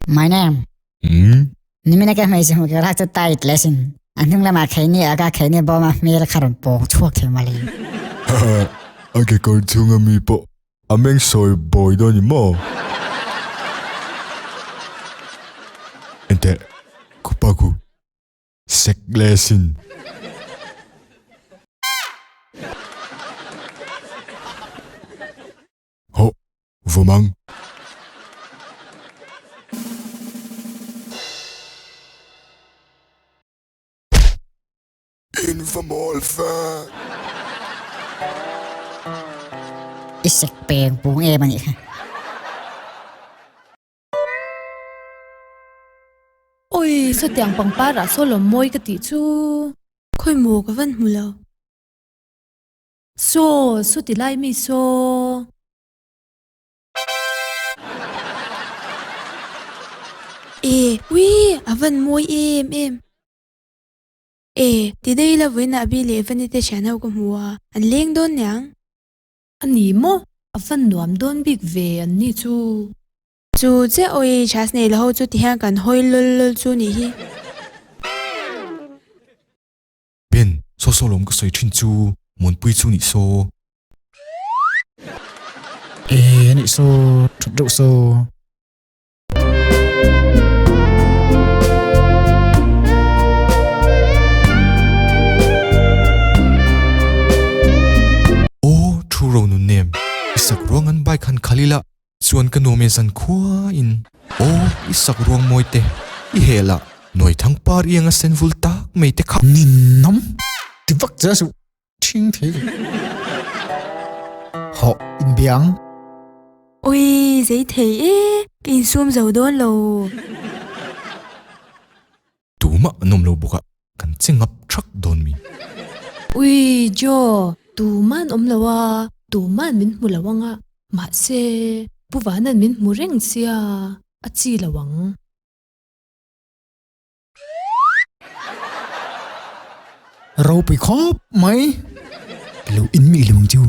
My name. Hmm? Nimina ka hmeichhe hmu kher hak chu tight leh sin. A hnung lamah kheini a ka kheini bawma hmel kha rawn pawng chhuak thei mawle. A kekawr chhunga mi pawh a meng sawi bawi dawn ni maw? Enteh, khupa khu sek leh sin. Hawh, vawm ang. In va mawl ve. I sek peng pung em a nih kha. Oi, sawtiang pangpar ah saw lawm mawi ka tih chu. Khawi maw ka van hmu lo. Saw, saw ti lai mi saw. E, ui, a van mawi em em. E, ti daih ila vawiinah Abi leh Evani te thian ho ka hmu a, an leng dawn niang. A ni maw? A van nuam dawn bik ve an ni chu. Chu chiah awi chhas nei la ho chu ti hian kan hawi lawl lawl chu nih hi. Ben, saw saw lawm ka sawi thin chu Muanpui chu nih saw. E nih saw, that deuh saw. Aw thu ro nun nem, i sak ruang an bike han khal ila chuan ka nuam e zan khua in. Aw i sak ruang mawi te, i hel ah nuai thang par iang a sen vul tak mai te kha. Ninawm ti vak che suh thing thei lo. Hawh inbiang. Ui zei thei e, ka insum zo dawn lo. Tumah an awm lo bawk a, kan che ngap thak dawn mi. Ui Joe, tuman awm lo a, tuman min hmu lo ang a, mahse Pu Vanan min hmu reng sia, a chi lo ang. Ropui khawp mai. Ka lo in mi lo ang chu.